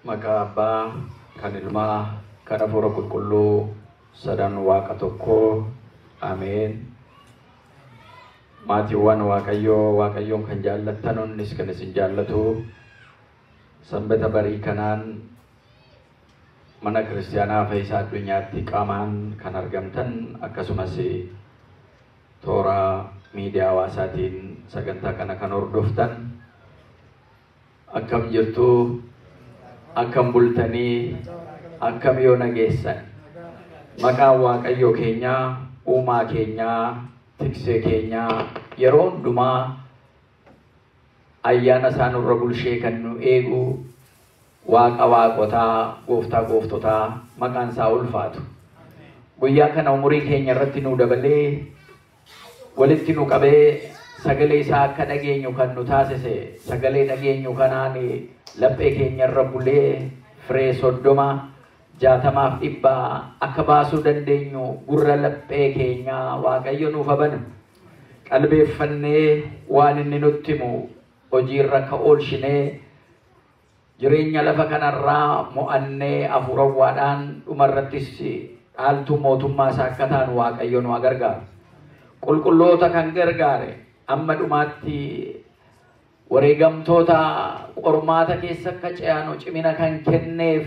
Maqaa Abbaa, kan Ilmaa, kan Hafuura Qulqulluu, sadan Waaqa tokkoo. Ameen. Maatiiwwan Waaqayyoo, Waaqayyoon kan jaallattan, innis kan isin jaallatu, sanbata barii kanaan mana kiristaanaa Fayyisaa Addunyaatti qaamaan kan argamtan, akkasumas toora miidiyaa hawaasaatiin sagantaa kana kan hordoftan, akkam jirtu? Akkam bultanii? Akkam yoo nageessan? Maqaan Waaqayyoo keenyaa, uumaa keenyaa, tiksee keenyaa, yeroo hundumaa ayyaana isaa nurra bulshee kan nu eegu, Waaqa waaqotaa, gooftaa gooftotaa, maqaan isaa ulfaatu. Guyyaa kana umurii keenya irratti nu dabalee walitti nu qabee sagalee isaa akka dhageenyu kan nu taasise, sagalee dhageenyu kanaan laphee keenya irra bulee firee 30, 60f 100 akka baasuu dandeenyu gurra laphee keenyaa Waaqayyo nuuf banu. Qalbeeffannee waan inni nutti himu hojiirra akka oolchinee jireenya lafa kanarraa mo'annee hafuurawwaadhaan dhumarrattis dhaaltuu mootummaa isaa akka taanu Waaqayyo nu gargaaru. Qulqulloota kan gargaare, amma dhumaatti wareegamtoota qormaata keessa akka ce'anu cimina kan kenneef,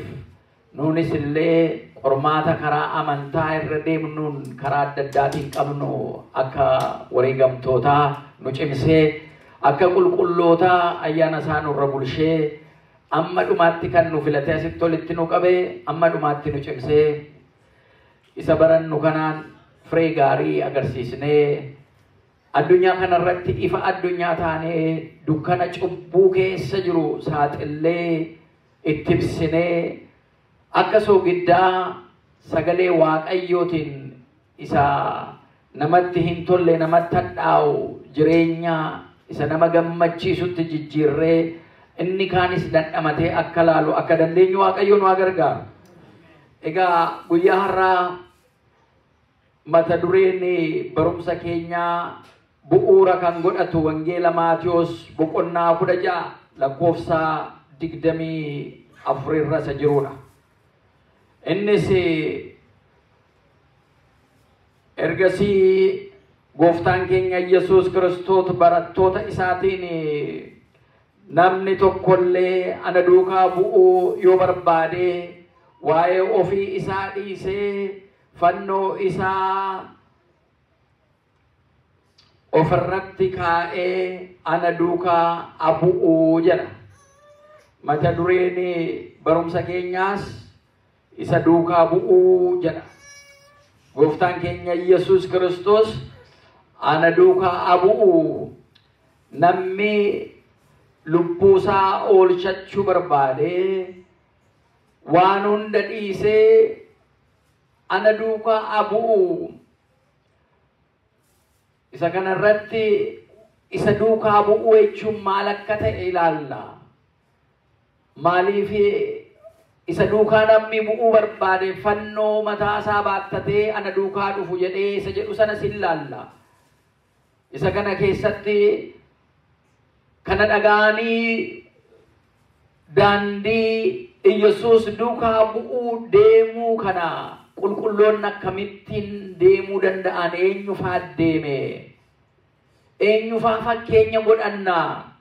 nuunis illee qormaata karaa amantaa irra deemnuun karaa adda addaatiin qabnu akka wareegamtootaa nu cimsee, akka qulqullootaa ayyaana isaa nurra bulshee, amma dhumaatti kan nu filatee asitti walitti nu qabee, amma dhumaatti nu cimsee, isa barannu kanaan firee gaarii agarsiisnee addunyaa kanarratti ifa addunyaa taanee, dukkana cubbuu keessa jiru saaxillee itti ibsinee, akka soogiddaa sagalee Waaqayyootiin isa namatti hin tolle, namatti hadhaa'u, jireenya isa nama gammachiisutti jijjiirree inni kaanis dhandhamatee akka laalu akka dandeenyu Waaqayyo nu haa gargaaru. Egaa guyyaa har'aa mata dureen barumsa keenyaa bu'uura kan godhatu Wangeela Maatiyos boqonnaa 16 lakkoofsa 24 irra isa jirudha. Innis, "Ergasii gooftaan keenya Yesuus Kiristoos barattoota isaatiin, 'Namni tokkollee ana duukaa bu'uu yoo barbaade, waa'ee ofii isaa dhiisee fannoo isaa ofirratti kaa'ee ana duukaa haa bu'uu' jedha. Mata dureen barumsa keenyaas "Isa duukaa bu'uu" jedha. Gooftaan keenya Yesuus Kiristoos ana duukaa haa bu'uu. Namni lubbuusaa oolchachuu barbaade waan hunda dhiisee ana duukaa haa bu'uu. Isa kanarratti isa duukaa bu'uu jechuun maal akka ta'e ilaalla. Maaliif isa duukaa namni bu'uu barbaade fannoo mataa isaa baattatee ana duukaa dhufu jedhee isa jedhu sanas ilaalla. Isa kana keessatti kana dhaga'anii daandii Iyyasuus duukaa bu'uu deemuu kana qulqulloonni akkamittiin deemuu danda'an? Eenyufaa deeme? Eenyufaa fakkeenya godhannaa?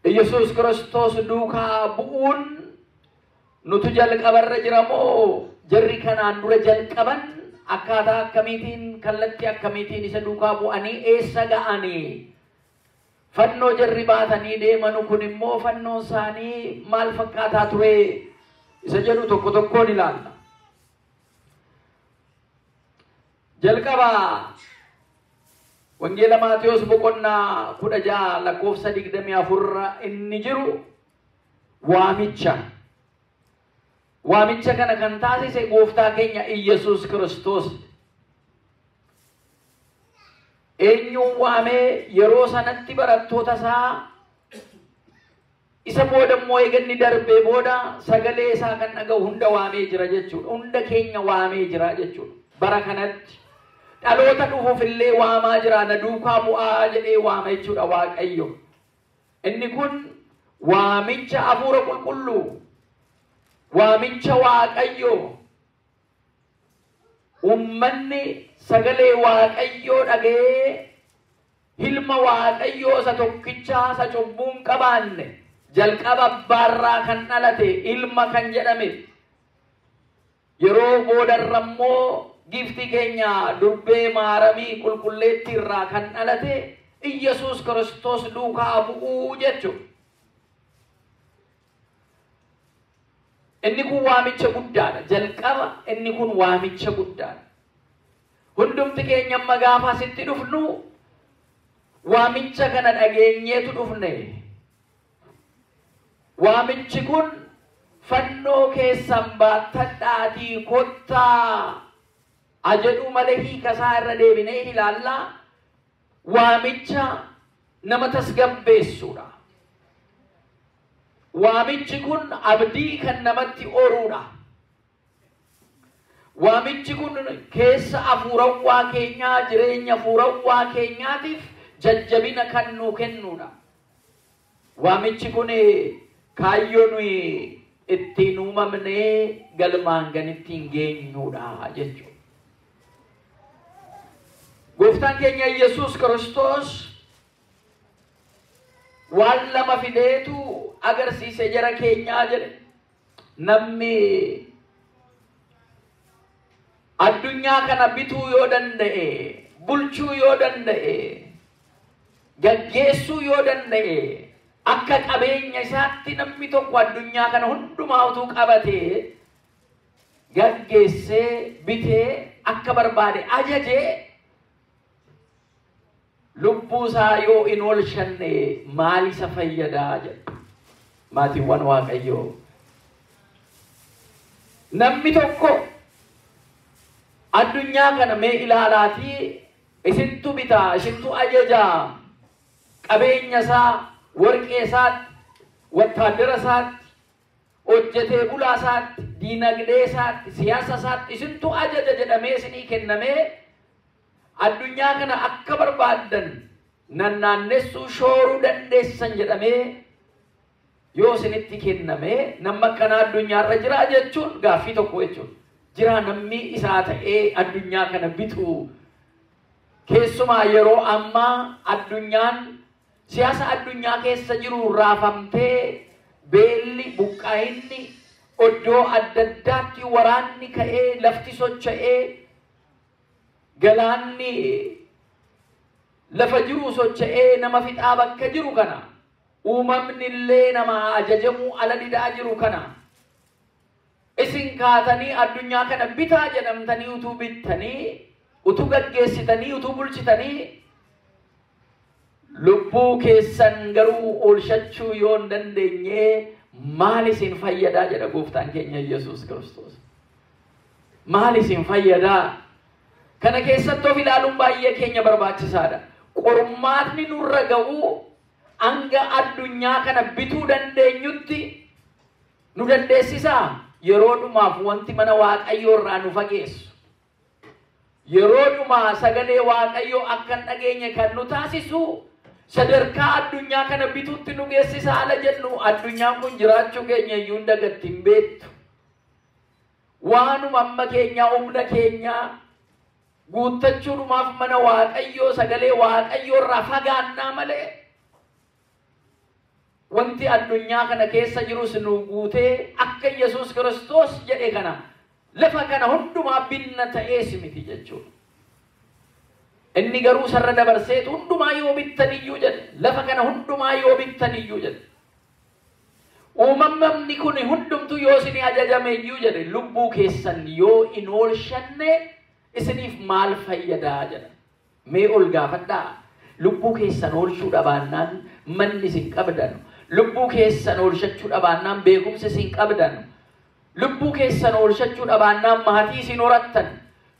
Iyyasuus Kiristoos duukaa bu'uun nutu jalqabarra jira moo jarri kanaan dura jalqaban akkaataa akkamiitiin, kallattii akkamiitiin isa duukaa bu'anii eessa ga'anii? Fannoo jarri baatanii deemanu kun immoo fannoon isaanii maal fakkaataa ture isa jedhu tokko tokkoon ilaalla. Jalqaba Wangeela Maatiyos boqonnaa 16 lakkoofsa 24 inni jiru waamicha. Waamicha kana kan taasise gooftaa keenya Iyyasuus Kiristoos. Eenyuun waamee? Yeroo sanatti barattoota isaa, isa booda immoo eega inni darbee booda sagalee isaa kan dhaga'u hunda waamee jira jechuudha. Hunda keenya waamee jira jechuudha. Bara kanatti dhaloota dhufuuf illee waamaa jira, "Na duukaa bu'aa" jedhee waama jechuudha Waaqayyo. Inni kun Waamicha hafuura qulqulluu, waamicha Waaqayyoo, uummanni sagalee Waaqayyoo dhaga'ee hilma Waaqayyoo isa tokkichaa isa cubbuu hin qabaanne jalqaba abbaarraa kan dhalate ilma kan jedhame yeroo boodarra immoo giiftii keenya durbee Maaramii qulqulleettii irraa kan dhalate Iyyasuus Kiristoos duukaa bu'uu jechuudha. Inni kun waamicha guddaadha. Jalqaba inni kun waamicha guddaadha. Hundumti keenya amma gaafa asitti dhufnu waamicha kana dhageenyeetu dhufne. Waamichi kun fannoo keessan baattadhaatii kottaa ajedhuu malee hiika isaa irra deebinee ilaallaa. Waamicha nama tasgabbeessuudha. Waamichi kun abdii kan namatti oruudha. Waamichi kun keessa hafuurawwaa keenyaa, jireenya hafuurawwaa keenyaatiif jajjabina kan nuu kennuudha. Waamichi kun kaayyoo nuyi ittiin uumamnee galmaan kan ittiin geenyuudha jechuudha. Gooftaan keenya Yesuus Kiristoos waan lama fideetu agarsiise jara keenyaa jedhe. Namni addunyaa kana bituu yoo danda'e, bulchuu yoo danda'e, gaggeessuu yoo danda'e, akka qabeenya isaatti namni tokko addunyaa kana hundumaa utuu qabatee gaggeessee bitee akka barbaade ajajee lubbuu isaa yoo hin oolchanne maal isa fayyadaa jedha. Maatiiwwan Waaqayyoo. Namni tokko addunyaa kana mee ilaalaatii isintu bitaa, isintu ajajaa, qabeenya isaa, warqee isaatti, wattaaddara isaatti, hojjetee bulaa isaatti, diinagdee isaatti, siyaasa isaatti isintu ajaja jedhamee isinii kennamee addunyaa kana akka barbaaddan nannaannessuu shooruu dandeessan jedhamee yoo isinitti kennamee namni akkanaa addunyaarra jiraa jechuun gaaffii tokko jechuudha. Jiraa namni isaa ta'ee addunyaa kana bitu. Keessumaa yeroo ammaa addunyaan siyaasa addunyaa keessa jiru raafamtee beelli, buqqaa'inni, iddoo adda addaatti waraanni ka'ee lafti socho'ee galaanni lafa jiru socho'ee nama fixaa bakka jiru kana uumamni illee nama ajajamuu ala didaa jiru kana isin kaatanii addunyaa kana bitaa jedhamtanii utuu bittanii utuu gaggeessitanii utuu bulchitanii lubbuu keessan garuu oolchachuu yoo hin dandeenye maal isin fayyadaa jedha gooftaan keenya Yesuus Kiristoos. Maal isin fayyadaa? Kana keessatti of ilaaluun baay'ee keenya barbaachisaadha. Qormaatni nurra ga'uu hanga addunyaa kana bituu dandeenyutti nu dandeessisaa? Yeroo dhumaaf wanti mana Waaqayyoo irraa nu fageessu. Yeroo dhumaa sagalee Waaqayyoo akka hin dhageenye kan nu taasisu sadarkaa addunyaa kana bituutti nu geessisa ala jennu addunyaan kun jiraachuu keenya iyyuu hin dagatti hin beektu. Waanuma amma keenyaa humna keenyaa guuttachuudhumaaf mana Waaqayyoo sagalee Waaqayyoo irraa fagaannaa malee wanti addunyaa kana keessa jirus nu guutee akka Yesuus Kiristoos jedhe kana lafa kana hundumaa binna ta'ees miti jechuudha. Inni garuu sarara dabarseetu hundumaa yoo bittan iyyuu jedhe, lafa kana hundumaa yoo bittan iyyuu jedhe. Uumamni kun hundumtuu yoo isinii ajajame iyyuu jedhe, lubbuu keessan yoo hin oolchanne isiniif maal fayyadaa jedha. Mee ol gaafadhaa. Lubbuu keessan oolchuu dhabaannaan manni isin qabdan, lubbuu keessan oolchachuu dhabaannaan beekumsa isin qabdan, lubbuu keessan oolchachuu dhabaannaan maatii isin horattan,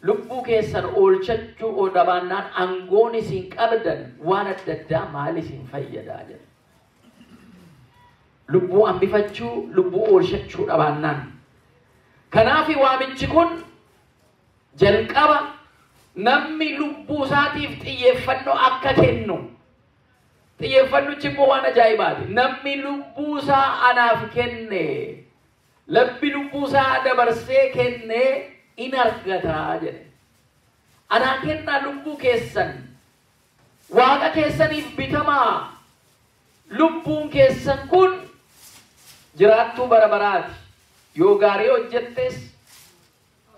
lubbuu keessan oolchachuu dhabaannaan aangoon isin qabdan waan adda addaa maal isin fayyadaa jedha. Lubbuu hambifachuu, lubbuu oolchachuu dhabaannaan. Kanaaf waamichi kun jalqaba namni lubbuu isaatiif xiyyeeffannoo akka kennu, Xiyyeeffannuchi immoo waan ajaa'ibaati. Namni lubbuu isaa anaaf kenne, labbi lubbuu isaa dabarsee kenne in argata jedhe. Anaa kennaa lubbuu keessan, Waaqa keessaniif bitamaa, lubbuun keessan kun jiraattuu bara baraati. Yoo gaarii hojjettes,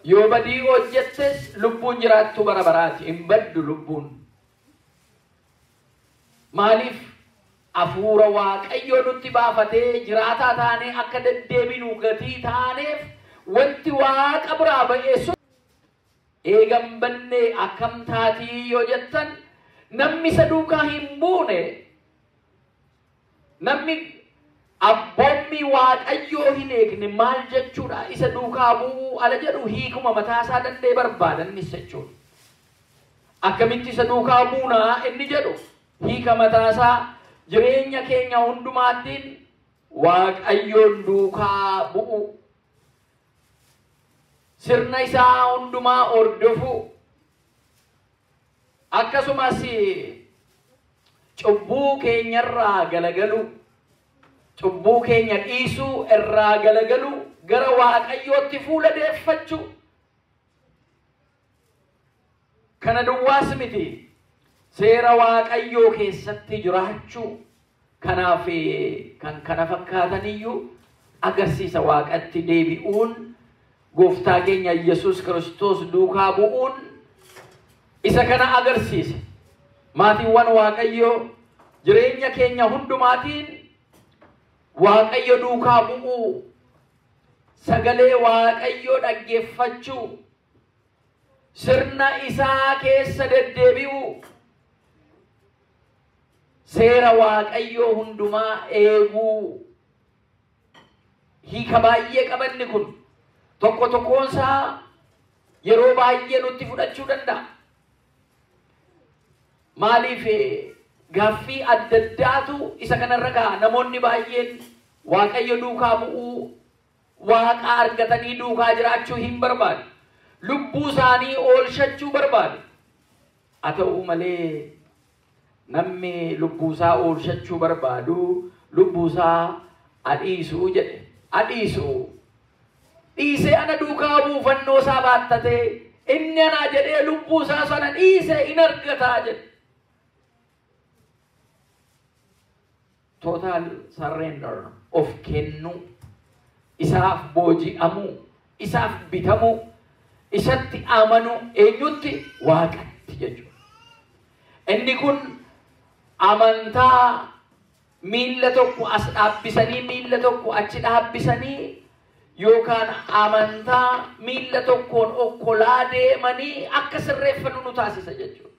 yoo badii hojjettes lubbuun jiraattuu bara baraati. Hin baddu lubbuun. Maaliif hafuura Waaqayyoo nutti baafatee jiraataa taanee akka deddeebinu gatii taaneef wanti Waaqa biraa ba'e sun eegan bannee akkam taatii yoo jettan, namni isa duukaa hin buune, namni abboommii Waaqayyoo hin eegne maal jechuudha? Isa duukaa bu'uu ala jedhu hiikuma mataasaa danda'e barbaadannis jechuudha. Akkamitti isa duukaa buunaa inni jedhu hiika mataasaa jireenya keenya hundumaattiin Waaqayyoon duukaa bu'u, sirna isaa hundumaa hordofu, akkasumas cubbuu keenyarraa galagalu, cubbuu keenya dhiisuu irraa galagalu, gara Waaqayyootti fuula deeffachuu. Kana duwwaas miti, seera Waaqayyoo keessatti jiraachuu. Kanaaf kan kana fakkaataniyyuu agarsiisa. Waaqatti deebi'uun, gooftaa keenya Yesuus Kiristoos duukaa bu'uun isa kana agarsiisa. Maatiiwwan Waaqayyoo, jireenya keenya hundumaatiin Waaqayyo duukaa bu'uu, sagalee Waaqayyoo dhaggeeffachuu, sirna isaa keessa deddeebi'uu, seera Waaqayyoo hundumaa eeguu hiika baay'ee qabanni kun tokko tokkoonsaa yeroo baay'ee nutti fudhachuu danda'a. Maaliif gaaffii adda addaatu isa kanarra ka'a. Namoonni baay'een Waaqayyo duukaa bu'uu, Waaqa argatanii duukaa jiraachuu hin barbaadu. Lubbuu isaanii oolchachuu barbaadu. Haa ta'u malee namni lubbuu isaa oolchachuu barbaadu lubbuu isaa adhiisuu jedhe. Adhiisuu. Dhiisee ana duukaa buufannoo isaa baattatee inni anaa jedhee lubbuu isaa sana dhiisee in argataa jedhe. Total surrender, of kennuu, isaaf booji'amuu, isaaf bitamuu, isatti amanuu, eenyutti? Waaqatti jechuudha. Inni kun amantaa miilla tokko as dhaabbisanii miilla tokko achi dhaabbisanii yookaan amantaa miilla tokkoon okkolaa deemanii akka sirreeffannu nu taasisa jechuudha.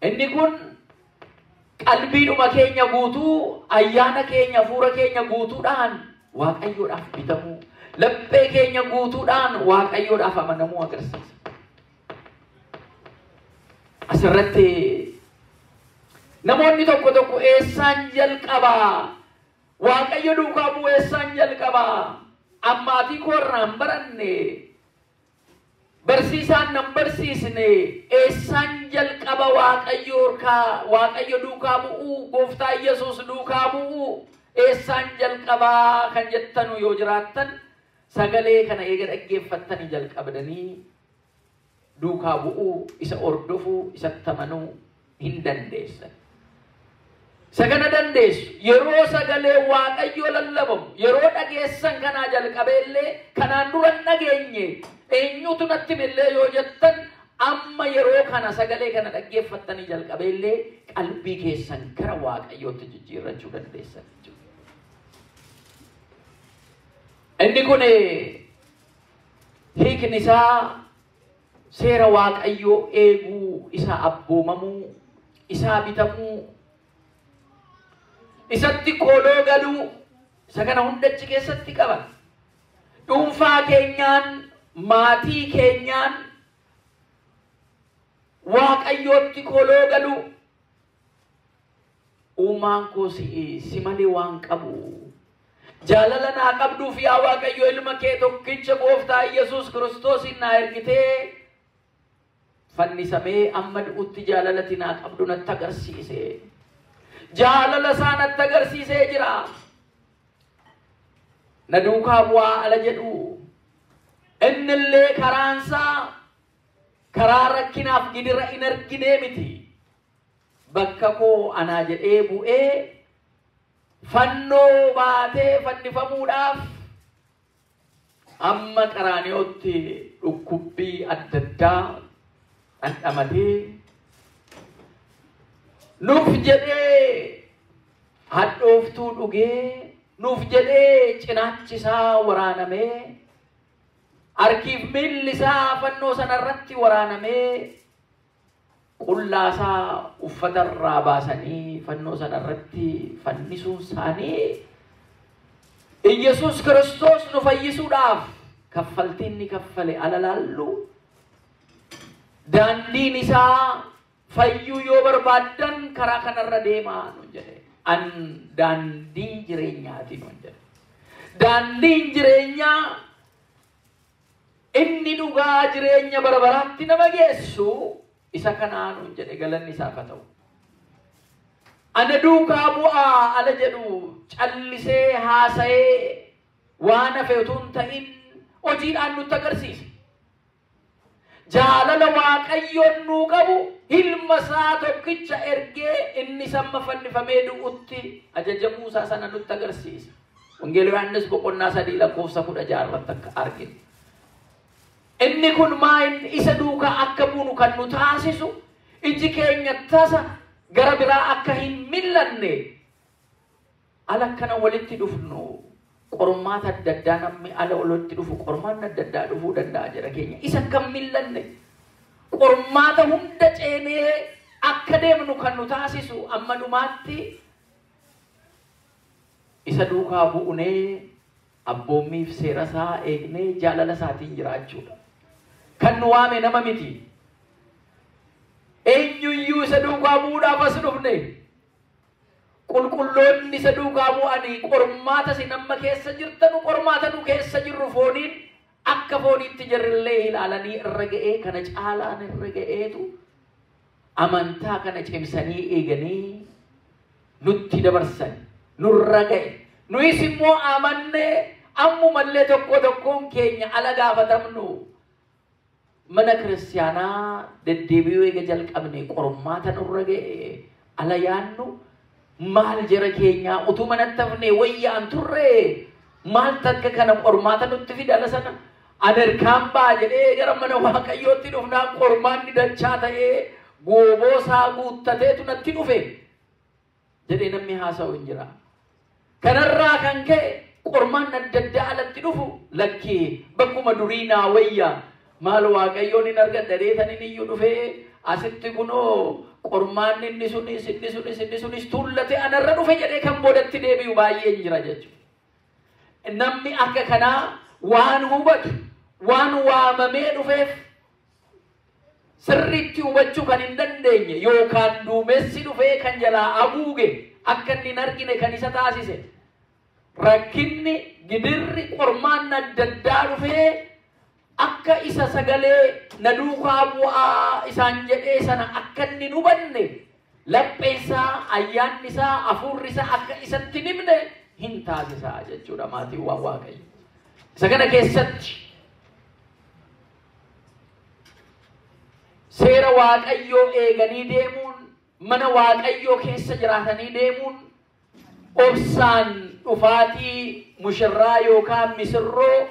Inni kun qalbiidhuma keenya guutuu, ayyaana keenya, hafuura keenya guutuudhaan Waaqayyoodhaaf bitamuu, laphee keenya guutuudhaan Waaqayyoodhaaf amanamuu agarsiisa. Asirratti namoonni tokko tokko eessaan jalqabaa? Waaqayyo duukaa bu'uu eessaan jalqabaa? Ammaatii koo irraa hin baranne, barsiisaan nan barsiisne, eessaan jalqaba Waaqayyo duukaa bu'uu, gooftaa Yesuus duukaa bu'uu eessaan jalqabaa kan jettanu yoo jiraattan, sagalee kana eega dhaggeeffattanii jalqabdanii duukaa bu'uu, isa hordofuu, isatti amanuu hin dandeessan. Isa kana dandeessu yeroo sagalee Waaqayyoo lallabamu yeroo dhageessan kanaa jalqabeellee kanaan dura hin dhageenye, eenyutu natti himillee yoo jettan, amma yeroo kana sagalee kana dhaggeeffattanii jalqabeellee qalbii keessan gara Waaqayyootti jijjiirrachuu dandeessan jechuudha. Inni kun hiikni isaa seera Waaqayyoo eeguu, isa abboomamuu, isaa bitamuu, isatti kooloo galuu, isa kana hundachi keessatti qaban. Dhuunfaa keenyaan, maatii keenyaan Waaqayyootti kooloo galuu. Uumaan koo si malee waan qabu. Jaalala naa qabduuf yaa Waaqayyo ilma kee tokkicha gooftaa Yesuus Kiristoosin naa ergitee Fannisamee amma du'utti jaalala tinaa qabdu natti agarsiise. Jaalala isaa natti agarsiisee jira. Na duukaa bu'aa ala jedhu. Innillee karaansaa karaa rakkinaaf gidira hin arginee miti. Bakka koo anaa jedhee bu'ee fannoo baatee fannifamuudhaaf amma Qaraaniyootti dhukkubbii adda addaa dhandhamatee nuuf jedhee hadhooftuu dhugee nuuf jedhee cinaachi isaa waraanamee harkiif miilli isaa fannoo sanarratti waraanamee qullaa isaa uffata irraa baasanii fannoo sanarratti fannisuun isaanii Iyyasuus Kiristoos nu fayyisuudhaaf kaffaltiin inni kaffale ala laallu daandiin isaa fayyuu yoo barbaaddan karaa kanarra deemaa nuun jedhe. An daandii jireenyaati nuun jedhe. Daandiin jireenyaa inni dhugaa jireenya bara baraatti nama geessu isa kanaa nuun jedhe, galanni isaaf haa ta'u. Ana duukaa bu'aa ala jedhu callisee haasa'ee waan hafe utuu hin ta'in hojiidhaan nutti agarsiise. Jaalala Waaqayyoon nuu qabu ilma isaa tokkicha ergee inni samma fannifamee du'utti ajajamuu isaa sana nutti agarsiisa. Wangeela Yohaannis boqonnaa 3 lakkoofsa 16 irratti akka arginu. Inni kun maa inni isa duukaa akka buunu kan nu taasisu iji keenya tasa gara biraa akka hin millanne ala akkana walitti dhufnu qormaata adda addaa namni ala walitti dhufu qormaanni adda addaa dhufuu danda'a jira keenya isa akka hin millanne qormaata hunda ceenee akka deemnu kan nu taasisu amma dhumaatti isa duukaa bu'unee abboommiif seera isaa eegnee jaalala isaatiin jiraachuudha. Kan nu waame nama miti. Eenyuyyuu isa duukaa bu'uudhaaf as dhufne. Qulqulloonni isa duukaa bu'anii qormaata isin amma keessa jirtanu qormaata nu keessa jirru fooniin akka fooniitti jirrillee ilaalanii irra ga'ee kana caalaan irra ga'eetu amantaa kana cimsanii eeganii nutti dabarsan nurra ga'e. Nuyis immoo amannee ammumallee tokko tokkoon keenya ala gaafatamnu mana kiristaanaa deddeebi'uu eega jalqabne qormaata nurra ga'e ala yaannu maal jara keenyaa utuu manatti hafne wayyaan turre maal takka kana qormaata nutti fida ala sana Ameerikaan ba'a jedhee gara mana Waaqayyootti dhufnaan qormaanni dachaa ta'ee gooboo isaa guuttateetu natti dhufe jedhee namni haasa'u hin jira. Kanarraa kan ka'e qormaanni adda addaa alatti dhufu lakkii bakkuma durii naa wayya maal Waaqayyoon hin argadha dheetaniin iyyuu dhufee asitti kunoo qormaanni inni sunis inni sunis inni sunis tuullate anarra dhufe jedhee kan boodatti deebi'u baay'een jira jechuudha. Namni akka kanaa waan hubatu waan waamamee dhufeef sirriitti hubachuu kan hin dandeenye yookaan duumessi dhufee kan jalaa haguuge akka inni hin argine kan isa taasise rakkinni gidirri qormaanni adda addaa dhufee akka isa sagalee na duukaa bu'aa isaan jedhee sana akka inni hin hubanne lapheen isaa ayyaanni isaa hafuurri isaa akka isatti hin himne hin taasisaa jechuudha maatiiwwan Waaqayyo. Isa kana keessatti seera Waaqayyoo eeganii deemuun mana Waaqayyoo keessa jiraatanii deemuun obsaan dhufaatii mushirraa yookaan misirroo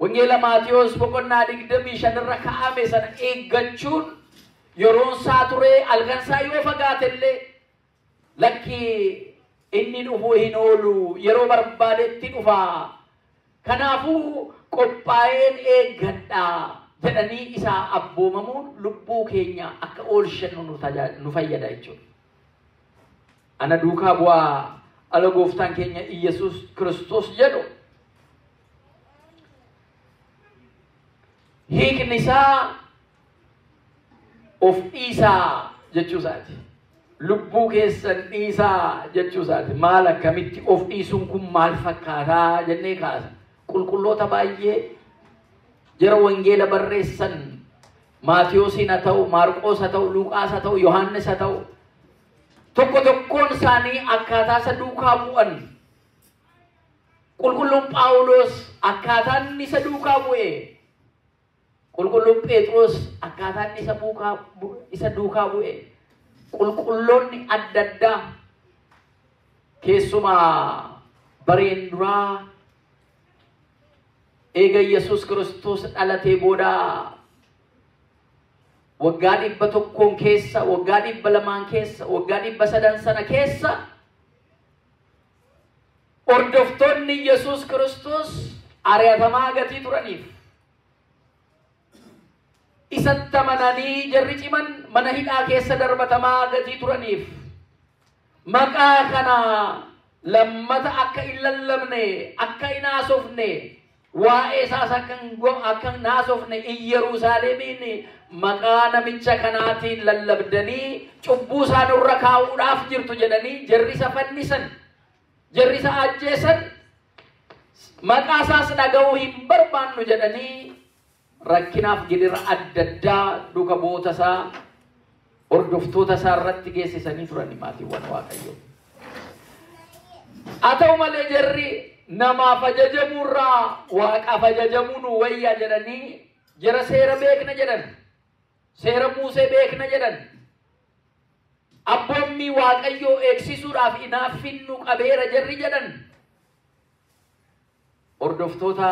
Wangeela Maatiyoos boqonnaa 25 irra kaa'ame sana eeggachuun yeroon isaa turee halkan isaa yoo fagaate illee lakkii inni dhufuu hin oolu yeroo barbaadetti dhufa. Kanaafuu qophaa'een eeggadha jedhanii isaa abboomamuun lubbuu keenya akka oolchannu nu fayyada jechuudha. Ana duukaa bu'aa ala gooftaan keenya Iyyasuus Kiristoos jedhu hiikni isaa of dhiisaa jechuu isaati. Lubbuu keessan dhiisaa jechuu isaati. Maal akkamitti of dhiisuun kun maal fakkaataa jennee kaasa. Qulqulloota baay'ee jara wangeela barreessan Maatiyoosiin haa ta'u, Maarqoos haa ta'u, Luqaas haa ta'u, Yohaannis haa ta'u, tokko tokkoon isaanii akkaataa isa duukaa bu'an. Qulqulluun Phaawulos akkaataa inni isa duukaa bu'e, Qulqulluun Phexros akkaataa inni isa duukaa bu'e, qulqulloonni adda addaa keessumaa bareen duraa eega Yesuus Kiristoos dhalatee booda waggaa 100 keessa, waggaa 200 keessa, waggaa 300 sana keessa hordoftoonni Yesuus Kiristoos ari'atamaa gatii turaniif isatti amananii jarri ciman mana hidhaa keessa darbatamaa gatii turaniif maqaa kana lammata akka hin lallabne, akka hin haasofne, waa'ee isaas akka hin haasofne, Iyyerusaalemiin maqaa namicha kanaatiin lallabdanii cubbuu isaa nurra kaa'uudhaaf jirtu jedhanii jarri isa fannisan, jarri isa ajjeesan, maqaa isaas dhaga'uu hin barbaannu jedhanii rakkinaaf gidira adda addaa duuka bu'oota isaa, hordoftoota isaa irratti geessisanii turan maatiiwwan Waaqayyoo. Haa ta'u malee jarri namaaf ajajamuurraa Waaqaaf ajajamuu nu wayyaa jedhanii jara seera beekna jedhan, seera Muusee beekna jedhan, abboommii Waaqayyoo eegsisuudhaaf hinaaffiin nu qabeera jarri jedhan. Hordoftoota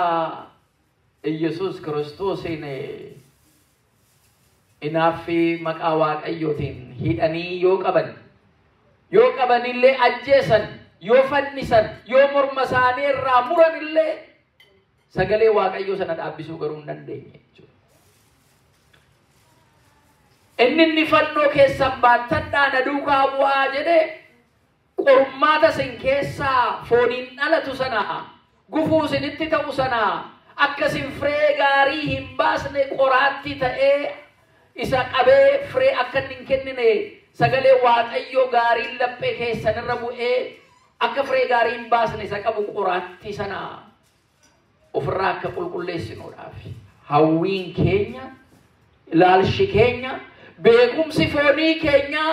Iyyasuus Kiristoosiin hinaaffii maqaa Waaqayyootiin hidhanii yoo qaban, yoo qabanillee ajjeesan, yoo fannisan, yoo morma isaanii irraa muranillee sagalee Waaqayyoo sana dhaabbisuu garuu hin dandeenye jechuudha. Inni fannoo keessan baattadhaa na duukaa bu'aa jedhee qormaata isin keessaa fooniin dhalatu sana, gufuu isinitti ta'u sana, akka isin firee gaarii hin baasne qoraatti ta'ee isa qabee firee akka inni hin kennine sagalee Waaqayyoo gaariin laphee keessan irra bu'ee akka firee gaarii hin baasne isa qabu qoraatti sana ofirraa akka qulqulleessinuudhaaf hawwiin keenya, ilaalchi keenya, beekumsi foonii keenya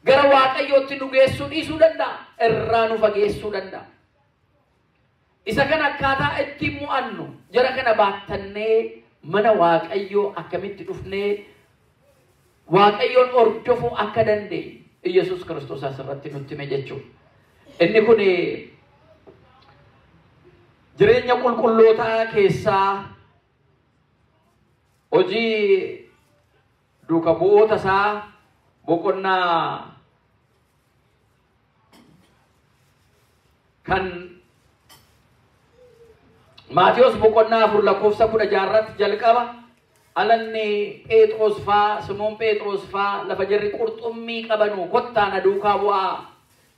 gara Waaqayyootti nu geessuu dhiisuu danda'a, irraa nu fageessuu danda'a. Isa kana akkaataa ittiin mo'annu jara kana baattannee mana Waaqayyoo akkamitti dhufnee Waaqayyoon hordofuu akka dandeenyu Iyyasuus Kiristoos asirratti nutti hime jechuudha. Inni kun jireenya qulqullootaa keessaa hojii duuka bu'oota isaa boqonnaa kan Maatiyos boqonnaa 4 lakkoofsa 16 irratti jalqaba. Alanni Phexros faa, Simoon Phexros faa lafa jarri qurxummii qabanu kottaa na duukaa bu'aa,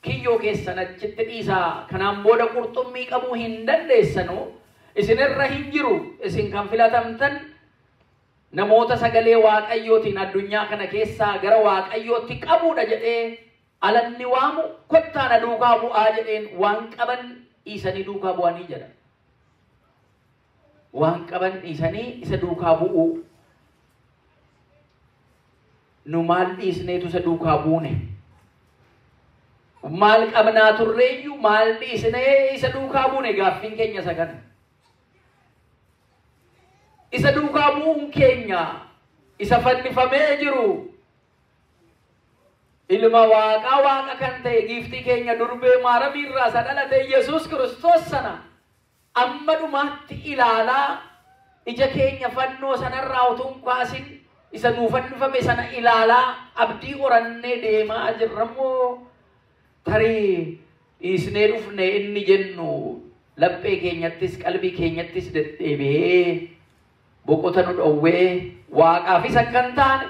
kiyyoo keessan achitti dhiisaa, kanaan booda qurxummii qabuu hin dandeessanu, isinirra hin jiru, isin kan filatamtan namoota sagalee Waaqayyootiin addunyaa kana keessaa gara Waaqayyootti qabuudha jedhee alanni waamu kottaa na duukaa bu'aa jedheen waan qaban dhiisanii duukaa bu'anii jedha. Waan qaban dhiisanii isa duukaa bu'uu. Nu maal dhiisneetu isa duukaa buune? Maal qabnaa turreeyyuu maal dhiisnee isa duukaa buune? Gaaffiin keenya isa kana. Isa duukaa bu'uun keenya isa fannifamee jiru ilma Waaqaa Waaqa kan ta'e giiftii keenya durbee Maaramii irraa isa dhalate Yesuus Kiristoos sana amma dhumaatti ilaalaa ija keenya fannoo sanarraa utuu hin kaasin isa nuu fannifame sana ilaalaa abdii horannee deemaa jirra moo tarii dhiisnee dhufne inni jennu laphee keenyattis qalbii keenyattis deddeebi'ee boqota nu dhowwee Waaqaafis akka hin taane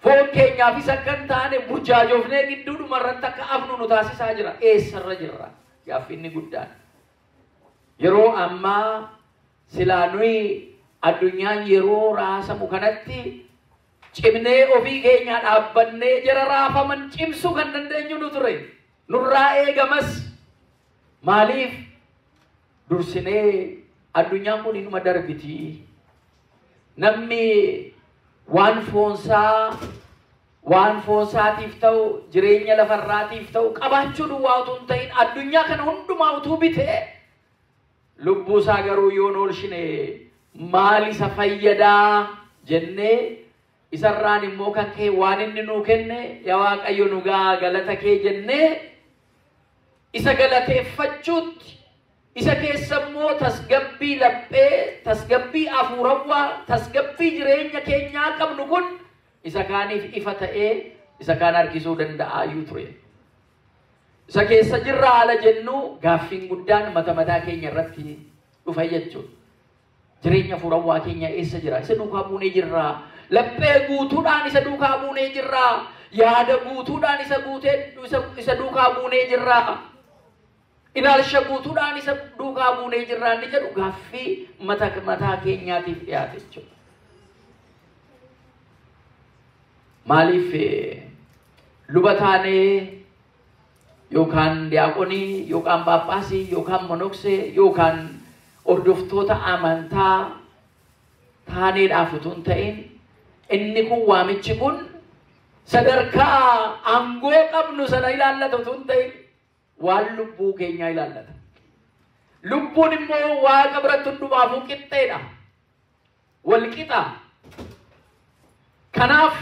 foon keenyaafis akka hin taane burjaajofnee gidduudhuma irratti akka afnu nu taasisaa jira. Eessarra jirra? Gaaffiin guddaan. Yeroo ammaa silaa nuyi addunyaan yeroo raasamu kanatti cimnee ofii keenyaa dhaabbannee jara raafaman cimsuu kan dandeenyu nu ture. Nurraa eegamas. Maaliif dursinee addunyaan kun inuma darbiti. Namni Waan foonsaa waan foonsaatiif ta'u, jireenya lafarraatiif ta'u qabaachuu duwwaa utuu hin ta'in, addunyaa kana hundumaa utuu bitee lubbuu isaa garuu yoon oolchine maal isa fayyadaa jennee, isarraan immoo kan ka'e waan inni nuu kenne, yaa Waaqayyo nu gaa galata kee jennee isa galateeffachuutti, isa keessa immoo tasgabbii laphee, tasgabbii hafuurawwaa, tasgabbii jireenya keenyaa qabnu kun isa kaaniif ifa ta'ee isa kaan harkisuu danda'aayyuu ture. Isa keessa jirra haala jennu gaaffiin guddaan mata mataa keenya irratti dhufa jechuudha. Jireenya hafuurawwaa keenya eessa jira? Isa duukaa buunee jirraa? Laphee guutuudhaan isa duukaa buunee jirraa? Yaada guutuudhaan isa guutee isa duukaa buunee jirraa? Ilaalcha guutuudhaan isa duukaa buunee jirraa inni jedhu gaaffii mata mataa keenyaatiif dhiyaate jechuudha. Maaliif luba taanee yookaan diyaaqonii yookaan phaaphaasii yookaan monoksee yookaan hordoftoota amantaa taaneedhaaf utuu hin ta'in, inni kun waamichi kun sadarkaa aangoo qabnu sana ilaallata utuu hin ta'in waan lubbuu keenyaa ilaallata. Lubbuun immoo Waaqa biratti hundumaafuu qixxeedha. Wal qixa. Kanaaf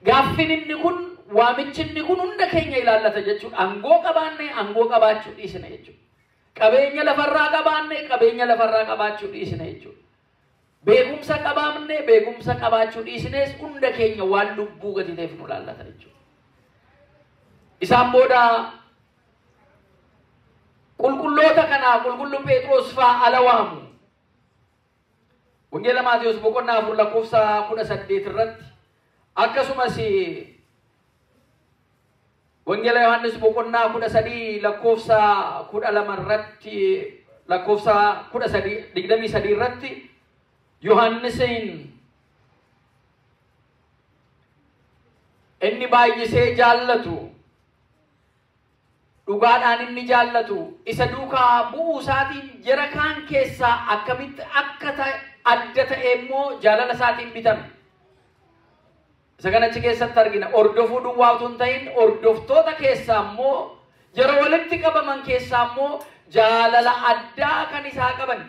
gaaffiin inni kun, waamichi inni kun hunda keenya ilaallata jechuudha. Aangoo qabaanne, aangoo qabaachuu dhiisne jechuudha. Qabeenya lafarraa qabaanne, qabeenya lafarraa qabaachuu dhiisne jechuudha. Beekumsa qabaanne, beekumsa qabaachuu dhiisnes hunda keenya waan lubbuu gadi ta'eef nu ilaallata jechuudha. Isaan booda qulqulloota kanaa qulqulluu Phexros fa'aa ala waamu. Wangeela Maatiyus boqonnaa 4 lakkoofsa 18 irratti, akkasumas Wangeela Yohaannis boqonnaa 13 lakkoofsa 12 irratti, lakkoofsa 13 23 irratti Yohaannisiin inni baay'isee jaallatu, dhugaadhaan inni jaallatu, isa duukaa bu'uu isaatiin jara kaan keessaa akkamitti akka adda ta'e immoo jaalala isaatiin bitame. Isa kana achi keessatti argina. Hordofuu duwwaa utuu hin ta'in hordoftoota keessaa immoo, jara walitti qabaman keessaa immoo jaalala addaa kan isaa qaban.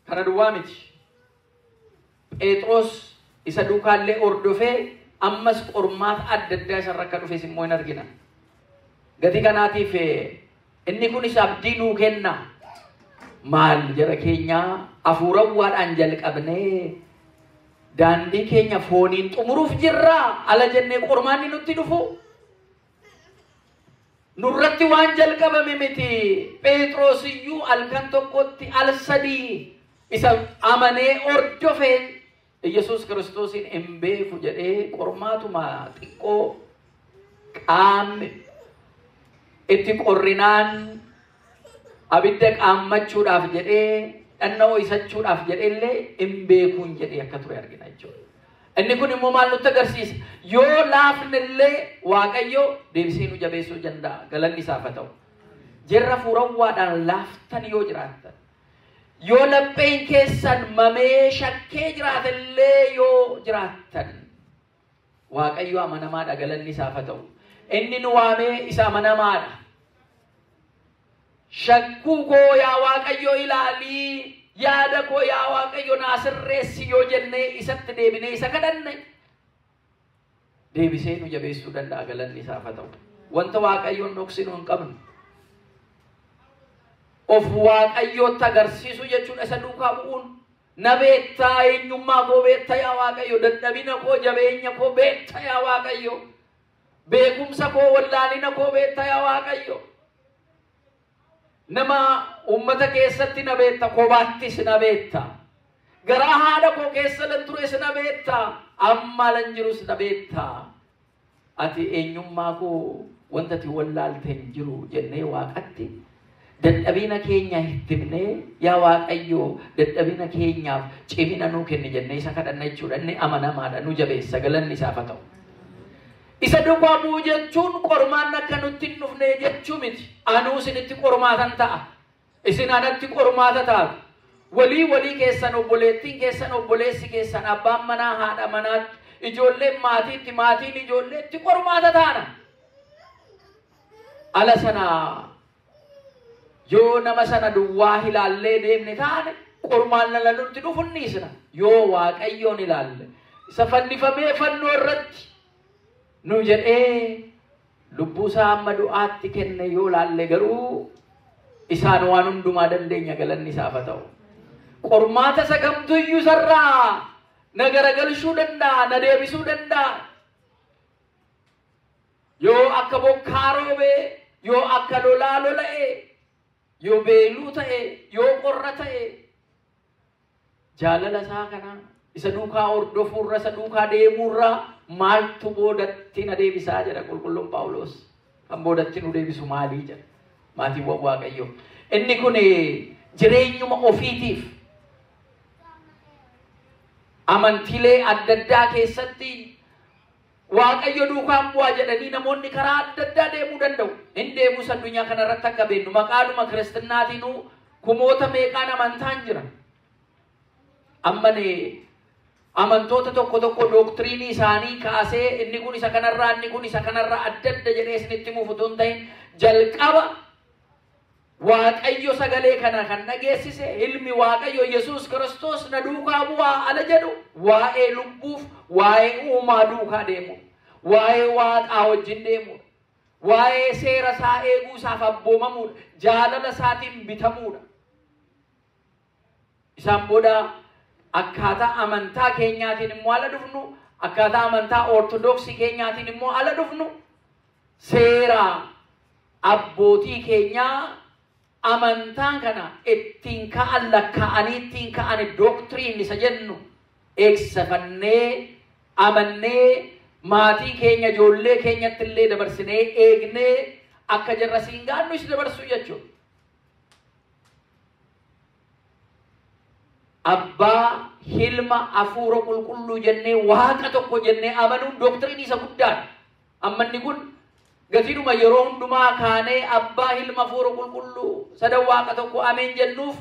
Kana duwwaa miti. Phexros isa duukaallee hordofee ammas qormaata adda addaa isarra akka dhufes immoo hin argina. Gatii kanaatiif inni kunis abdii nuu kenna. Maal jara keenyaa, hafuurawwaadhaan jalqabnee daandii keenya fooniin xumuruuf jirraa ala jennee qormaanni nutti dhufu. Nurratti waan jalqabame miti. Phexros iyyuu halkan tokkotti al sadii isa amanee hordofee Yesuus Kiristoosiin hin beeku jedhee qormaatuma xiqqoo qaamni itti qorrinaan abidda qaammachuudhaaf jedhee dhanna ho'isachuudhaaf jedhee illee hin beekuun jedhee akka ture argina jechuudha. Inni kun immoo maal nutti agarsiisa? Yoo laafne illee Waaqayyo deebisee nu jabeessuu danda'a. Galanni isaaf haa ta'u. Jirra hafuurawwaadhaan laaftan yoo jiraattan, yoo lapheen keessan mamee shakkee jiraatellee yoo jiraattan, Waaqayyo amanamaadha, galanni isaaf haa ta'u. Inni nu waamee isa amanamaadha. Shakkuu koo yaa Waaqayyo ilaalii, yaada koo yaa Waaqayyo naa sirreessi yoo jennee isatti deebinee isa kadhanne, deebisee nu jabeessuu danda'a, galanni isaaf haa ta'u. Wanta Waaqayyoon dhoksinu hin qabnu. Of Waaqayyootti agarsiisu jechuudha isa duukaa bu'uun. Na beektaa, eenyummaa koo beektaa yaa Waaqayyo, dadhabina koo, jabeenya koo beektaa yaa Waaqayyo, beekumsa koo, wallaalina koo beektaa yaa Waaqayyo. Nama uummata keessatti na beekta, kophaattis na beekta. Garaa haadha koo keessa lan tures na beekta, amma lan jirus na beekta. Ati eenyummaa koo wanta ati wallaalte hin jiru jennee Waaqatti dadhabina keenya itti himnee, yaa Waaqayyo dadhabina keenyaaf cimina nuu kenni jennee isa kadhanna jechuudha. Inni amanamaadha, nu jabeessa, galanni isaaf haa ta'u. Isa duukaa bu'uu jechuun qormaan akka nutti hin dhufne jechuu miti. Anuu isinitti qormaatan ta'a. Isin anatti qormaata taatu. Walii walii keessan, obboleettiin keessan, obboleessi keessan, abbaan manaa haadha manaatti, ijoolleen maatiitti, maatiin ijoolleetti qormaata taana. Ala sana yoo nama sana duwwaa ilaallee deemne taane qormaan lala nutti dhufu ni isna. Yoo Waaqayyoon ilaalle isa fannifamee fannoo irratti nu jedhee lubbuu isaa amma du'aatti kenne yoo ilaalle garuu isaan waan hundumaa dandeenya, galanni isaaf haa ta'u. Qormaata isa kamtuyyuu isarraa na garagalchuu danda'a, na deebisuu danda'a. Yoo akka bokkaa roobee, yoo akka lolaa lola'e, yoo beeluu ta'e, yoo qorra ta'e, jaalala isaa kana isa duukaa hordofuurra, isa duukaa deemuurra maaltu boodatti na deebisaa jedha qulqulluun Phaawulos. Kan boodatti nu deebisu maalii jedha maatiiwwan Waaqayyoo. Inni kun jireenyuma ofiitiif amantiilee adda addaa keessatti Waaqayyo duukaan bu'aa jedhanii namoonni karaa adda addaa deemuu danda'u. Hin deemus addunyaa kanarratti akka beeknu maqaadhuma kiristinnaatinuu kumoota meeqaan amantaan jira. Ammani amantoota tokko tokko doktiriinii isaanii kaasee inni kun isa kanarraa, inni kun isa kanarraa adda adda jedhee isinitti himuuf utuu hin ta'in, jalqaba Waaqayyo sagalee kana kan dhageessise, ilmi Waaqayyo Yesuus Kiristoos na duukaa bu'aa ala jedhu, waa'ee lubbuuf waa'ee uumaa duukaa deemu, waa'ee waaqaa wajjin deemudha, waa'ee seera isaa eeguu isaaf abboomamuudha, jaalala isaatiin bitamuudha. Isaan booda akkaataa amantaa keenyaatiin immoo ala dhufnu, akkaataa amantaa Ortodoksii keenyaatiin immoo ala dhufnu, seera abbootii keenyaa amantaan kana ittiin ka'an lakkaa'anii ittiin ka'an doktiriin isa jennu eegsifannee amannee maatii keenya ijoollee keenyatti illee dabarsinee eegnee akka jarra siin gaannu isa dabarsuu jechuudha. Abbaa, Ilma, Hafuura Qulqulluu jennee Waaqa tokko jennee amanuun doktiriinii isa guddaadha. Amma inni kun gatiidhuma yeroo hundumaa kaanee Abbaa, Ilma, Hafuura Qulqulluu sadan Waaqa tokko ameen jennuuf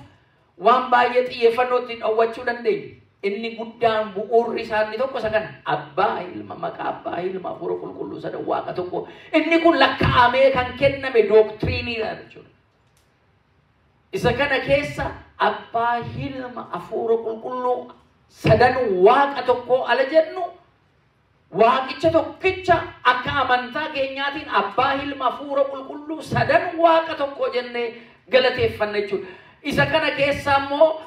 waan baay'ee xiyyeeffannoo ittiin dhowwachuu dandeenya. Inni guddaan bu'uurri isaa inni tokko isa kana. Abbaa, Ilma, maqaa Abbaa, Ilma, Hafuura Qulqulluu sadan Waaqa tokko. Inni kun lakkaa'amee kan kenname doktiriiniidha jechuudha. Isa kana keessa Abbaa, Ilma, Hafuura Qulqulluu sadan Waaqa tokko ala jennu, Waaqicha tokkicha akka amantaa keenyaatiin Abbaa, Ilma, Hafuura Qulqulluu sadan Waaqa tokko jennee galateeffanna jechuudha. Isa kana keessa immoo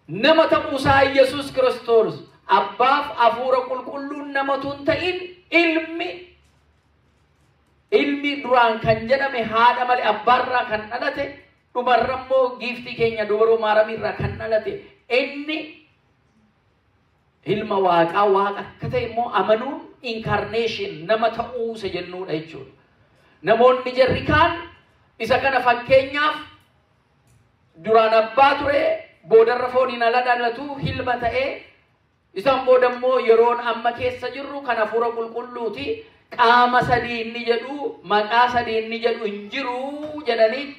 nama ta'uusaa Yesuus Kiristoos Abbaaf Hafuura Qulqulluun namatu hin ta'in, ilmi duraan kan jedhame haadha malee abbaarraa kan dhalate, dhumarra immoo giiftii keenya dubaroo Maaramiirraa kan dhalate, inni ilma Waaqaa Waaqa akka ta'e immoo amanuun incarnation nama ta'uu isa jennuudha jechuudha. Namoonni jarri kaan isa kana fakkeenyaaf duraan abbaa ture, boodarra fooniin ala dhalatu ilma ta'ee, isaan booda immoo yeroon amma keessa jirru kan Hafuura Qulqulluuti, qaama sadii inni jedhu, maqaa sadii inni jedhu hin jiru jedhanii,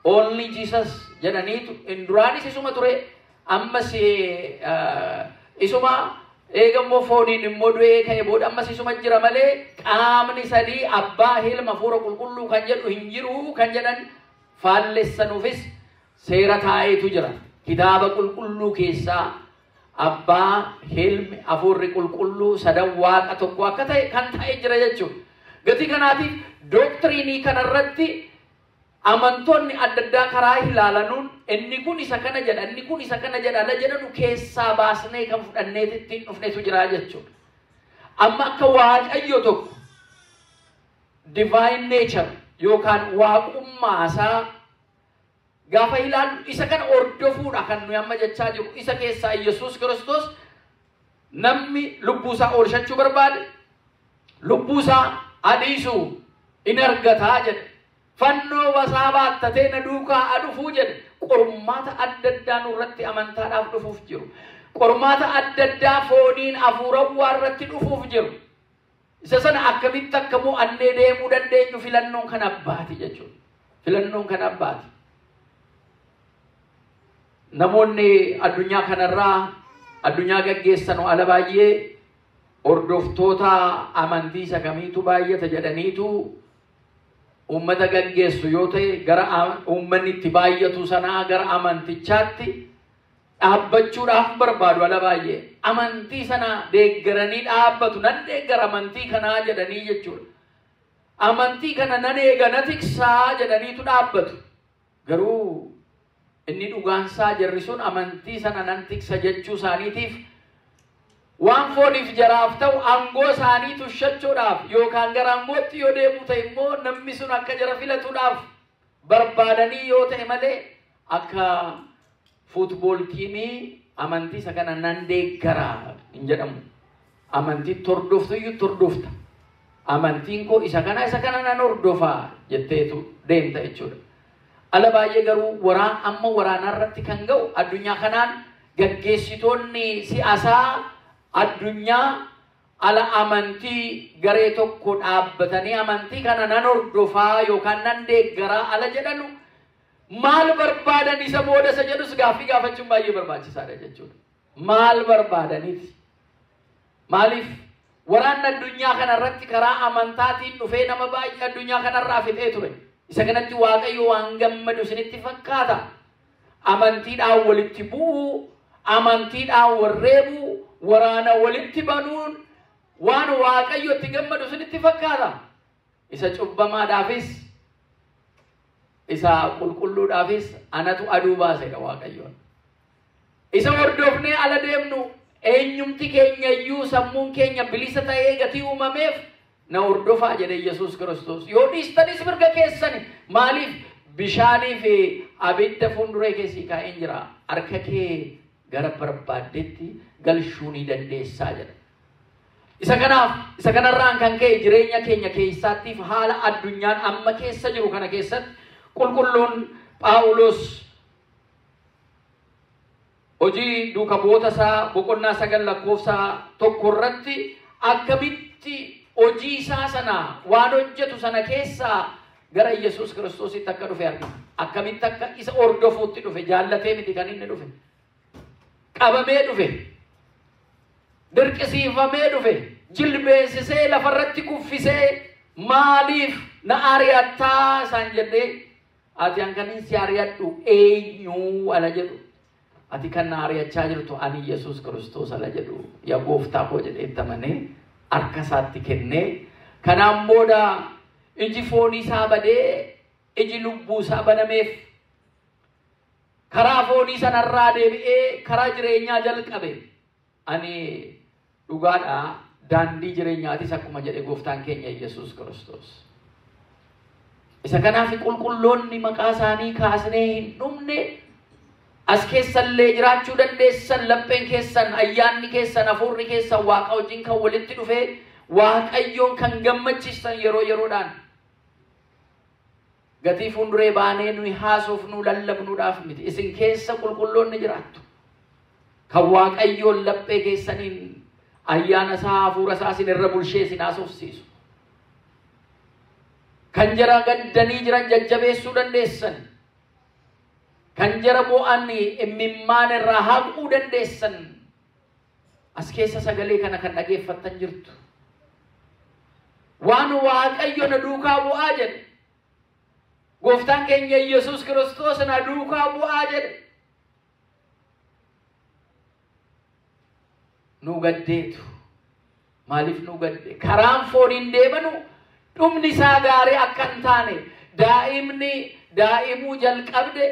only Jesus jedhaniitu in duraanis isuma ture, ammas isuma, eega immoo fooniin immoo du'ee ka'e booda ammas isuma jira malee qaamni sadii Abbaa, Ilma, Hafuura Qulqulluu kan jedhu hin jiru kan jedhan faallessanuufis seera taa'eetu jira. Kitaaba Qulqulluu keessaa Abbaa, Ilmi, Hafuurri Qulqulluu sadan Waaqa tokko akka ta'e kan ta'e jira jechuudha. Gatii kanaatiif doktiriinii kanarratti amantoonni adda addaa karaa ilaalanuun inni kun isa kana jedha, inni kun isa kana jedha ala jedhanu keessaa baasnee kan fudhannee ittiin dhufnetu jira jechuudha. Amma akka Waaqayyo tokko divine nature yookaan waaqummaa isaa gaafa ilaallu isa kana hordofuudha kan nuyi amma jechaa jiru. Isa keessaa Yesuus Kiristoos namni lubbuu isaa oolchachuu barbaade lubbuu isaa adiisuu in argataa jedhe. Fannoo basaa baattatee na duukaa adhufuu jedhe. Qormaata adda addaa nurratti amantaadhaaf dhufuuf jiru. Qormaata adda addaa fooniin hafuurawwaa irratti dhufuuf jiru. Isa sana akkamitti akka mo'annee deemuu dandeenyu filannoon kan abbaati jechuudha. Filannoon kan abbaati. Namoonni addunyaa kanarraa addunyaa gaggeessan ala baay'ee hordoftoota amantii isa kamiitu baay'ata jedhaniitu uummata gaggeessu yoo ta'e gara uummanni itti baay'atu sanaa gara amantichaatti dhaabbachuudhaaf barbaadu ala baay'ee. Amantii sana deeggaranii dhaabbatu, nan deeggara amantii kanaa jedhanii jechuudha. Amantii kana nan eega na tiksaa jedhaniitu dhaabbatu. Garuu inni dhugaansaa jarri sun amantii sana nan tiksa jechuu isaaniitiif waan fooniif jaraaf ta'u aangoo isaanii tushachuudhaaf yookaan gara aangootti yoo deemu ta'e immoo namni sun akka jara filatuudhaaf barbaadanii yoo ta'e malee akka fuutbool tiimii amantii isa kana nan deeggara hin jedhamu. Amantii hordoftu iyyuu hordofta. Amantiin koo isa kana nan hordofaa jetteetu deemta jechuudha. Ala baay'ee garuu amma waraanarratti kan ga'u addunyaa kanaan gaggeessitoonni siyaasaa addunyaa ala amantii garee tokko dhaabbatanii amantii kana nan hordofaa yookaan nan deeggaraa ala jedhanu maal barbaadan isa booda isa jedhus gaaffii gaafachuun baay'ee barbaachisaadha jechuudha. Maal barbaadaniiti? Maaliif waraanni addunyaa kanarratti karaa amantaatiin dhufee nama baay'ee addunyaa kanarraa fixee ture. Isa kanatti Waaqayyo waan gammadu isinitti fakkaata. Amantiidhaan walitti bu'uu, amantiidhaan warreebuu, waraana walitti banuun waan Waaqayyo itti gammadu isinitti fakkaata. Isa cubbamaadhaafis, isa qulqulluudhaafis anatu aduu baasedha Waaqayyoon. Isa hordofnee ala deemnu eenyumti keenya iyyuu sammuun keenya bilisa ta'ee gatii uumameef na hordofaa jedhe Yesuus Kiristoos. Yoo dhiistanis mirga keessani maaliif bishaanii fi abidda fuulduree keessii kaa'een jira. Harka kee gara barbaaddetti galchuu ni dandeessaa jedha. Isa kanaaf isa kanarraan kan ka'e jireenya keenya keessaattiif haala addunyaan amma keessa jiru kana keessatti qulqulluun Phaawulos hojii duuka bu'oota isaa boqonnaa 9 lakkoofsa 1 irratti akkamitti hojii isaa sana waan hojjetu sana keessaa gara Yesuus Kiristoositti akka dhufe argina. Akkamitti akka isa hordofuutti dhufe, jaallatee miti kan inni dhufe. Qabamee dhufe. Dirqisiifamee dhufe. Jilbeessisee lafarratti kuffisee maaliif na ari'attaa isaan jedhee ati hankanin si ari'adhu eenyu ala jedhu. Ati kan na ari'achaa jirtu ani Yesuus Kiristoos ala jedhu yaa gooftaa koo jedhee itti amanee harka isaatti kennee kanaan booda iji foonii isaa badee iji lubbuu isaa banameef karaa foonii sanarraa deebi'ee karaa jireenyaa jalqabe. Ani dhugaadha daandii jireenyaatis akkuma jedhe gooftaan keenya Yesuus Kiristoos. Isa kanaaf qulqulloonni maqaa isaanii kaasnee hin dhumne as keessallee jiraachuu dandeessan, lapheen keessan, ayyaanni keessan, hafuurri keessan Waaqa wajjin kan walitti dhufee Waaqayyoon kan gammachiisan yeroo yeroodhaan gatii fuulduree baanee nuyi haasofnu lallabnuudhaaf miti. Isin keessa qulqulloonni jiraattu. Kan Waaqayyoon laphee keessaniin ayyaana isaa hafuura isaa isin irra bulshee isin haasofsiisu. Kan jara gaddanii jiran jajjabeessuu dandeessan. Kan jara bo'an imimmaan irraa haquu dandeessan. As keessa sagalee kana kan dhageeffattan jirtu. Waan Waaqayyo na duukaa bu'aa jedhe. Gooftaan keenya Yesuus Kiristoos na duukaa bu'aa jedhe. Nu gaddeetu. Maaliif nu gadde? Karaan fooniin deemanu dhumni isaa gaarii akka hin taane daa'imni daa'imuu jalqabde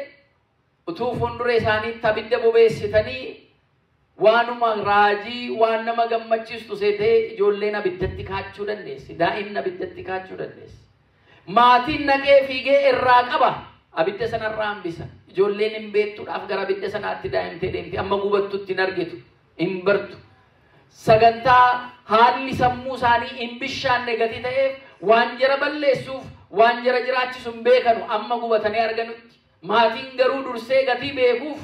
utuu fuulduree isaaniitti abidda bobeessitanii waanuma raajii waan nama gammachiistu seetee ijoolleen abiddatti kaachuu dandeessi. Daa'imni abiddatti kaachuu dandeessi. Maatiin naqee fiigee irraa qaba. Abidda sanarraa hambisa. Ijoolleen hin beektuudhaaf gara abidda sanaatti daa'imtee deemti. Amma gubattutti hin argitu. Hin bartu. Sagantaa haalli sammuu isaanii hin bishaanne gatii ta'eef waan jara balleessuuf waan jara jiraachisu hin beekanu amma gubatanii arganutti. Maatiin garuu dursee gatii beekuuf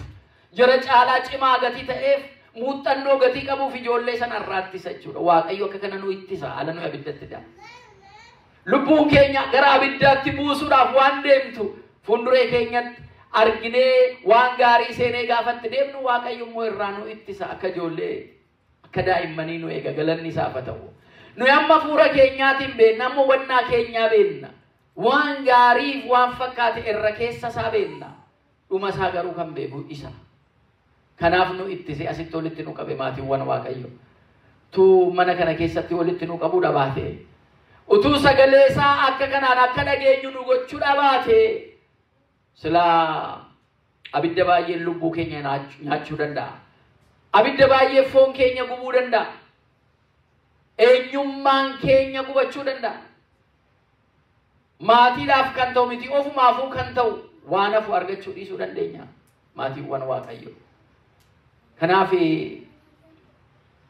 jara caalaa cimaa gatii ta'eef muuxannoo gatii qabuuf ijoollee sanarraa ittisa jechuudha. Waaqayyo akka kana nu ittisa ala nu abiddatti da'a. Lubbuun keenya gara abiddaatti buusuudhaaf waan deemtu fuulduree keenyatti arginee waan gaarii seenee gaafatti deemnu Waaqayyo immoo irraa nu ittisa akka ijoollee akka daa'immanii nu eega galanni isaaf haa ta'u. Nuyi amma fuura keenyaatiin beenna, amma hubannaa keenyaa beenna. Waan gaariif waan fakkaate irra keessa isaa beenna. Dhuma isaa garuu kan beeku isa. Kanaaf nu ittise asitti walitti nu qabe maatiiwwan Waaqayyo. Tu mana kana keessatti walitti nu qabuu dhabaate. Utuu sagalee isaa akka kanaan akka dhageenyu nu gochuu dhabaate. Silaa abidda baay'een lubbuu keenya nyaachuu danda'a. Abidda baay'ee foon keenya gubuu danda'a. Eenyummaan keenya gubachuu danda'a. Maatiidhaaf kan ta'u miti ofumaafuu kan ta'u waan hafu argachuu dhiisuu dandeenya. Maatiiwwan Waaqayyo. Kanaaf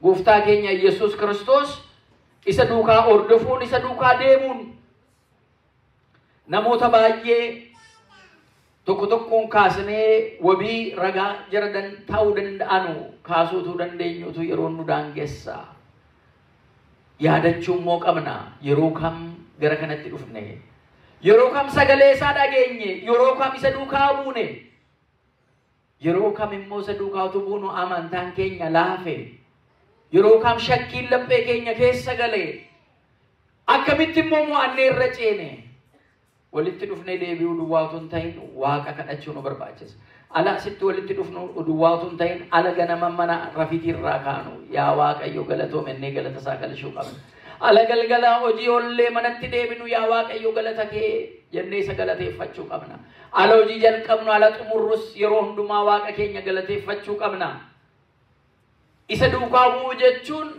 gooftaa keenya Yesuus Kiristoos isa duukaa hordofuun isa duukaa deemuun namoota baay'ee tokko tokkoon kaasnee wabii ragaa jara ta'uu danda'anu kaasuutu dandeenyutu yeroo nu daangessa. Yaadachuu immoo qabna yeroo kam gara kanatti dhufne, yeroo kam sagalee isaa dhageenye, yeroo kam isa duukaa buune, yeroo kam immoo isa duukaa utuu buunu amantaan keenya laafe, yeroo kam shakkiin laphee keenya keessa gale, akkamitti immoo mo'annee irra ceene. Walitti dhufnee deebi'uu duwwaa utuu hin ta'in Waaqa kadhachuu nu barbaachisa. Ala asitti walitti dhufnu duwwaa utuu hin ta'in ala ganama mana rafiitii irraa kaanu yaa Waaqayyo galatoome innee galata isaa galchuu qabna. Ala galgala hojii ollee manatti deebinu yaa Waaqayyo galata kee jennee isa galateeffachuu qabna. Ala hojii jalqabnu ala xumurrus yeroo hundumaa Waaqa keenya galateeffachuu qabna. Isa duukaa bu'uu jechuun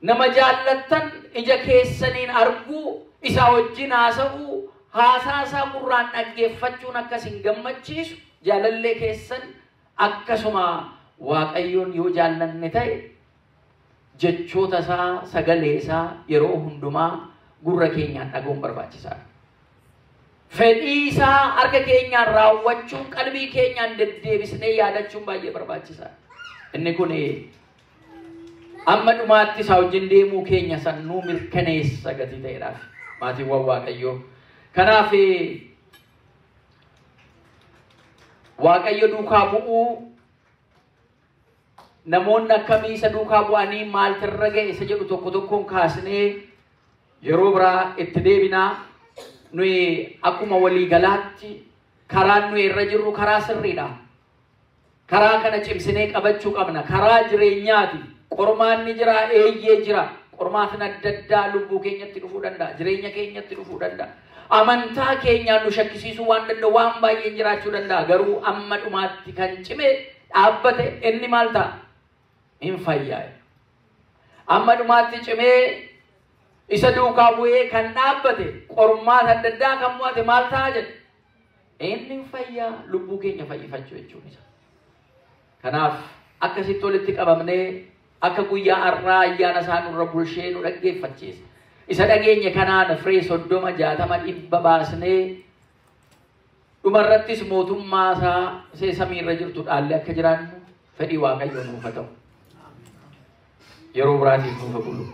nama jaallattan ija keessaniin arguu, isaa wajjin haasa'uu, haasaa isaa gurraan dhaggeeffachuun akkas hin gammachiisu jaalallee keessan akkasuma Waaqayyoon yoo jaallanne ta'e jechoota isaa sagalee isaa yeroo hundumaa gurra keenyaan dhaga'uun barbaachisaadha. Fedhii isaa harka keenyaan raawwachuun qalbii keenyaan deddeebisnee yaadachuun baay'ee barbaachisaadha. Inni kun amma dhumaatti isaa wajjin deemuu keenya san nuu mirkaneessa gatii ta'eedhaaf maatiiwwan Waaqayyoo. Kanaaf Waaqayyo duukaa bu'uu namoonni akkamii isa duukaa bu'anii maaltirra ga'e isa jedhu tokko tokkoon kaasnee yeroo biraa itti deebinaa. Nuyi akkuma waliigalaatti karaan nuyi irra jirru karaa sirriidha. Karaa kana cimsinee qabachuu qabna. Karaa jireenyaati. Qormaanni jira, eeyyee jira. Qormaatni adda addaa lubbuu keenyatti dhufuu danda'a. Jireenya keenyatti dhufuu danda'a. Amantaa keenyaan nu shakkisiisuu waan danda'u waan baay'een jiraachuu danda'a. Garuu amma dhumaatti kan cime dhaabbate inni maal ta'a? Hin fayyaa'e. Amma dhumaatti cimee isa duukaa bu'ee kan dhaabbate qormaata adda addaa kan mo'ate maal ta'a jedhe? Inni hin fayyaa, lubbuu keenya fayyifachuu jechuun isa. Kanaaf akkasitti walitti qabamnee akka guyyaa har'aa ayyaana isaa nurra bulshee nu dhaggeeffachiisa. Isa dhageenye kanaan firee 30, 60, 100 baasnee dhumarrattis mootummaa isaa isee samiirra jirtu dhaallee akka jiraannu fedhii Waaqayyoo nuuf haa ta'u. Yeroo biraatiif nuuf haa bulu.